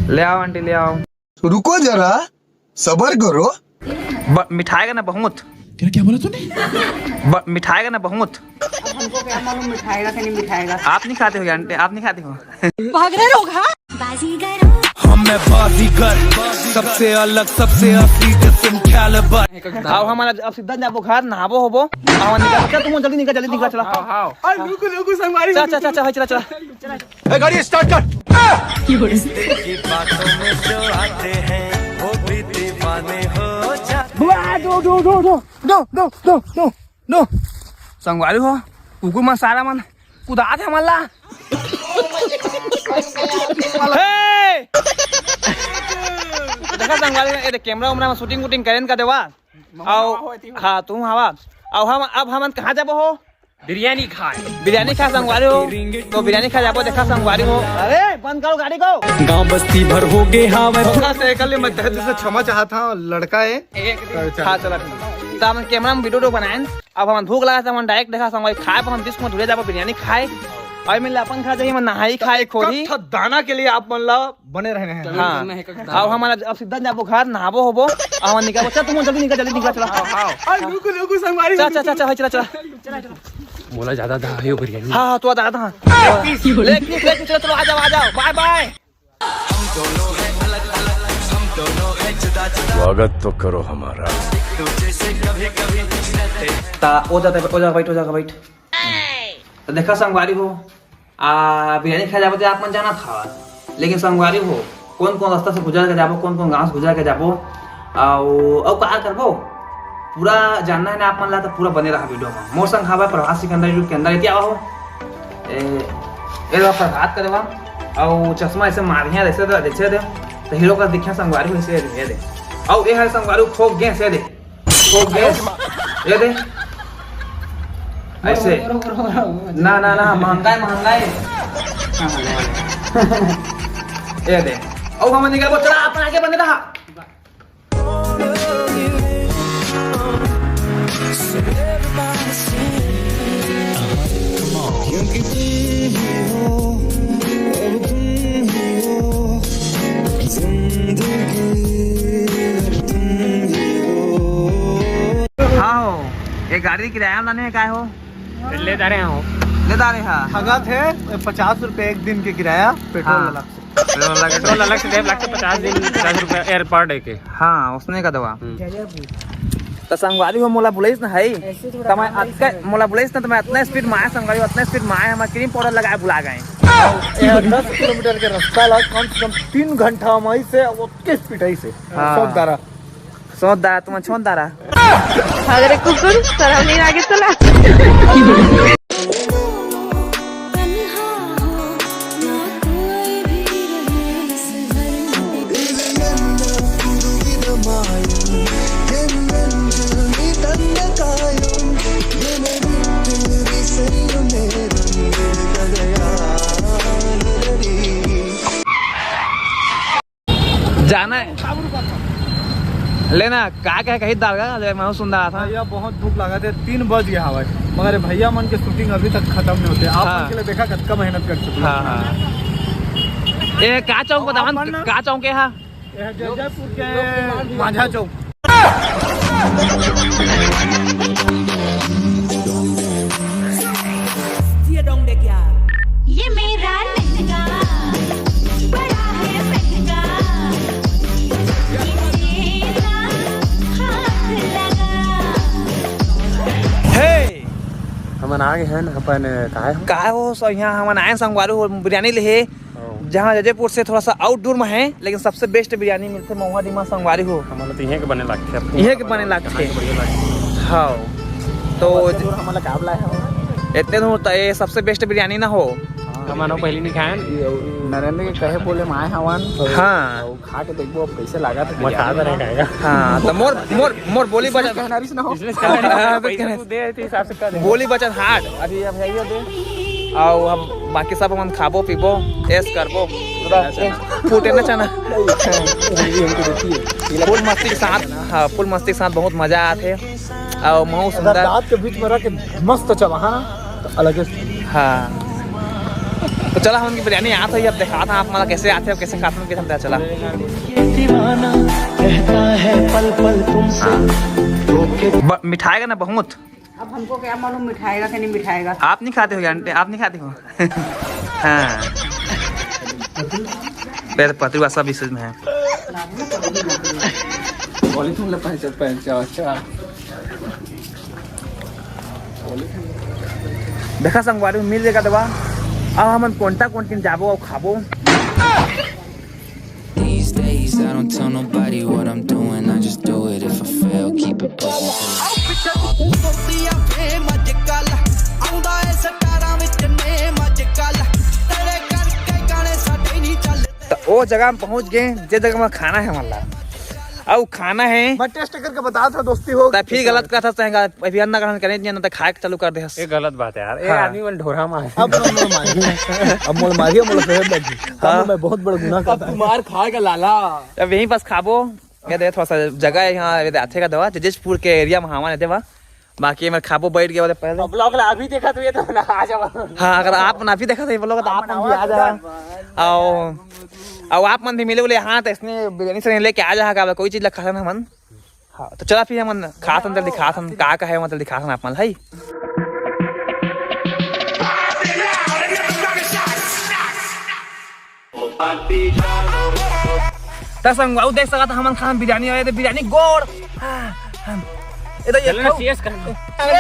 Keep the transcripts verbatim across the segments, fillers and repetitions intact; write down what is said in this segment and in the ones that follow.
ले आओ आंटी, ले आओ। रुको जरा, सबर करो। ब-, मिठाएगा ना बहुत। तेरा क्या बोला तूने? ब-, मिठाएगा ना बहुत। अब हमको क्या मालूम मिठाएगा कि नहीं मिठाएगा। आप नहीं खाते हो क्या आंटी? आप नहीं खाते हो? भाग रहे लोग, हाँ? बाजीगर। हम मैं बाजीगर, सबसे अलग, सबसे असली, different caliber। आओ, हम अब सीधा जाबो घर, नहाबो होबो। आओ, निकल, चल, तुम जल्दी निकल, जल्दी निकल, चला। आओ, आओ। अरे, रुको, रुको, संगवारी, चला, रुको, चला, चला, रुको। चला, चला, चला। ए, गाड़ी start कर। बुआ, दो, दो, दो, दो। दो, दो, दो, दो, दो। संगवारी हो, कुकुर मन सारा मन कुदात हे हमन ला। हे! देखा संगवारी, ए देख, कैमरा उमरा में शूटिंग वूटिंग करेन का देवा। आओ, हाँ, तुम हवा। आओ, हम, अब हमन कहाँ जाबो हो? बिरयानी खाए। बिरयानी खाए संगवारी हो, तो बिरयानी खाए जाबो, देखा संगवारी हो। अरे, बंद करो गाड़ी को। गांव बस्ती भर हो गे हावय। थोड़ा सा एकल ले मैं तहे दिल से क्षमा चाहत हंव, लड़का है। हाँ, चला ठीक। तो हमन कैमरा में वीडियो बनाएन, अब हमन भूख लगा, तो हमन direct देखा संगवारी खाए, पर हम बीस मिनट धुरे जाबो बिरयानी खाए, और मिल अपन खा जाइए, हमन नहाई खाए खोरी। कब दाना के लिए आप मन ला बने रहने हैं। हाँ। अब हमन अब सीधा जाबो घर, नहाबो होबो, अब हमन निकलबो। चल, तुम जल्दी निकल, जल्दी निकल, चला। आओ, आओ। अरे, रुको, रुको, संगवारी, चल, रुको, चल, चल, रुको। चल, चल, चल। मोला ज्यादा दा हे बिरयानी। हाँ, हाँ, तो ज्यादा हाँ। ले, ले, ले, चलो, चलो, आ जाओ, आ जाओ, bye, bye। स्वागत तो करो हमारा। ता, ओ जाता है, ओ जा, बैठ, ओ जा, बैठ। तो देखा संगवारी हो, आ, बिरयानी खाए जाबो, तो आप मन जानत हवा। लेकिन संगवारी हो, कौन कौन रास्ता से गुजर के जाबो, कौन कौन गांव से गुजर के जाबो, अउ, अउ का करबो, पूरा जानना है ना आप मन ला, तो पूरा बने रहा वीडियो में। मोर संग हवा प्रभात सिकंदर YouTube के अंदर, एती आवा हो। ए, ए लो प्रभात करे बा, अउ चश्मा ऐसे मारिया, ऐसे दे, ऐसे दे, तो हीरो का दिखा संगवारी हो, ऐसे दे, ये दे। अउ ए है संगवारी, फोक गैस, ये दे। हो गया। ये दे। ऐसे। ना, ना, ना, महंगा है, महंगा है। ये दे। अब हम निकल, चला, अपन आगे बने रहा। क्योंकि तुम ही हो, अब तुम ही हो, जिंदगी अब तुम ही हो। हाँ हो, ये गाड़ी किराया में लाने में काय हो? ले जा रहे हो। ले जा रहे हैं। हगत है पचास रुपए एक दिन के किराया, पेट्रोल हाँ। अलग से। पेट्रोल अलग से, पेट्रोल अलग से देवे लगथे, पचास दिन, पचास रुपया air per day के। हाँ, उसने का दवा। हम्म। तो संगवारी हो, मोला बुलाइस ना है, ऐसे थोड़ा तो मैं काम नहीं अतका, है। मोला बुलाइस ना, तो मैं अतना स्पीड में आया संगवारी हो, अतना स्पीड में आया, हम क्रीम पाउडर लगाए भुला गए। ये दस किलोमीटर के रास्ता ला कम से कम तीन घंटा में आई से, वो किस पिटाई से? हाँ। सौंध दारा। सौंध दारा, तुम छोंध दारा। अगर कुकुर, शर्म नहीं लागे तोला? जाना है। लेना, का कहे कही दाल का, ले मैं सुन रहा था। भैया, बहुत भूख लगा थे, तीन बज गया हवा, मगर भैया मन के शूटिंग अभी तक खत्म नहीं होते। आप हाँ। मन के लिए देखा, कतका मेहनत कर चुके हैं। हाँ, हाँ। ए, का चौक बतावन, का चौक है? हाँ? ये है जयपुर के माझा चौक। ये मेरा लहंगा बड़ा है महंगा, ये तेरा हाथ लगा। हे! हमन आ गे हन अपन, काय हो? काय हो? So, यहाँ हमन आए संगवारी हो बिरयानी लेहे। हाँ। जहाँ जजेपुर से थोड़ा सा outdoor में है, लेकिन सबसे best बिरयानी मिलथे महुआ डीमा संगवारी हो। हमन ल तो इहें के बने लागथे, अपने इहें के बने लागथे। कहाँ के बढ़िया लागथे। हाँ, तो इतने दूर हमन ला काबर लाए हो? इतने दूर तो ये सबसे best बिरयानी ना हो। हाँ। हमन ह पहली नहीं खाएन। नरेंद्र के कहे बोले में आए हवन। हाँ। अउ खा के देखबो अब कैसे लागत हे। मजा आ रहा है। हाँ, तो मोर, मोर, मोर बोली बचत। कहना रिस ना हो। Business करना है, हाँ, पैसा कहना। तू दे, तो हिसाब से कर दे। बोली बचत हाट। अभी अब है ये दे। अउ हम बाकी सब हमन खाबो पीबो, ऐश करबो। फूटे ना चना। ये हमको देती है। Full मस्ती के साथ, हाँ, full मस्ती के साथ बहुत मजा आथे। अउ महू अगर सुंदर। दांत के बीच में रख के मस्त चबाहा ना, तो अलग ही। हाँ। तो चला, हमन के बिरयानी आत होही, अब देखात हन आप मन ला कैसे आथे अउ कैसे खाथन, कैसे हमन ला। चला। ये दीवाना कहता है पल पल तुमसे। हाँ। मिठाई का ना बहुत। अब हमको क्या मालूम मिठाएगा कि नहीं मिठाएगा। आप नहीं खाते हो यार, आप नहीं खाते हो? हाँ। पहले पतलू सब इस में है। पॉलीथीन ले पहचान, पहचान, अच्छा। देखा संगवारी, मिल जाएगा दवा। अब हमन कोंटा कोंटिन जाबो अउ खाबो। These days I don't tell nobody what I'm doing, I just do it. If I fail, keep it pushing. तो ओ जगह हम पहुंच गए, जे जगह में खाना है, मतलब, अब खाना है। मैं टेस्ट करके बता था, दोस्ती हो। तो फिर गलत कहा था, चाहेगा अभी अन्ना ग्रहण करे नहीं, ना तो खाए के चालू कर दे हस। ये गलत बात है यार, ये हाँ। आदमी मन ढोरा मार। अब मोल मारी, अब मोल मारी, मोल फेर लगी। हाँ। मैं बहुत बड़ा गुनाह करता हूँ। मार खाएगा लाला। अब यहीं पास खाबो। ये दे, थोड़ा सा जगह है यहाँ, ये दे, आथे का दवा, जजेशपुर के एरिया में हवा ने देवा। बाकी मैं खाबो बैठ गया वाले पहले। ब्लॉग ला अभी देखा तो ये तो ना आ जावा। हाँ, अगर आप ना भी देखा तो ये ब्लॉग तो आप मन भी आ जा। आओ, आओ आप मन भी मिले बोले, हाँ, तो इसने बिरयानी से लेके आ जा, का कोई चीज ला खाथन हमन। हाँ, तो चला फिर हमन खाथन, जल्दी खाथन, का का है, मतलब, दिखाथन आप मन, है। त संगवारी देख सकत हमन खान बिरयानी आए, बिरयानी गोड़। हाँ, हाँ। ए तो ये चलो ना, खाओ। सीएस कर। अरे,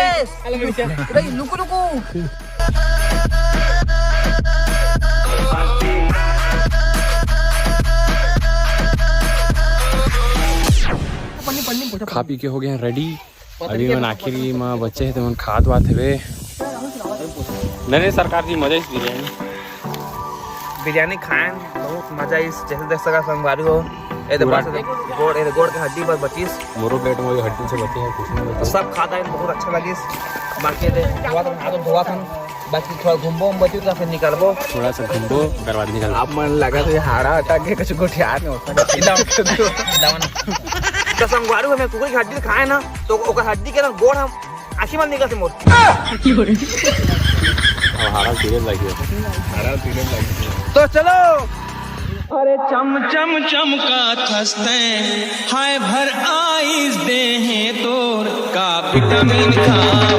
अरे, ए तो ये लुकु लुकु। खा पी के हो गए हैं रेडी। अभी मन आखिरी में बचे हैं, तो मन खात बात हवे। नहीं, नहीं, सरकार जी, मजा इस बिरयानी। बिरयानी खाएं, बहुत मजा इस, जैसे देख सका संगवारी हो। ए तो पूरा बस गोड़, ए तो गोड़ के हड्डी बस बचिस। मोरो पेट में हड्डी से बचे हैं, कुछ नहीं बचे। सब खाता है, बहुत अच्छा लगिस। बाकी दे धोआ था, हाथ धोआ था। बाकी थोड़ा घूमबो, हम बची तो फिर निकलबो। थोड़ा सा घूमबो, ओकर बाद निकल। आप मन लगा तो ये हाड़ा हटा के कुछ गोठियार में होता है। इधर, इधर। तो संगवारी हो, मैं कुकुर की हड्डी खाए ना, तो ओकर हड्डी के ना गोड़ हम आखी मन निकल से मोर। अब हाड़ा सीरियस लगी है। हाड़ा सीरियस लगी है। तो चलो। अरे चम चम चमका थस्ते, हाय भर आइस दे हैं तोर का विटामिन खा।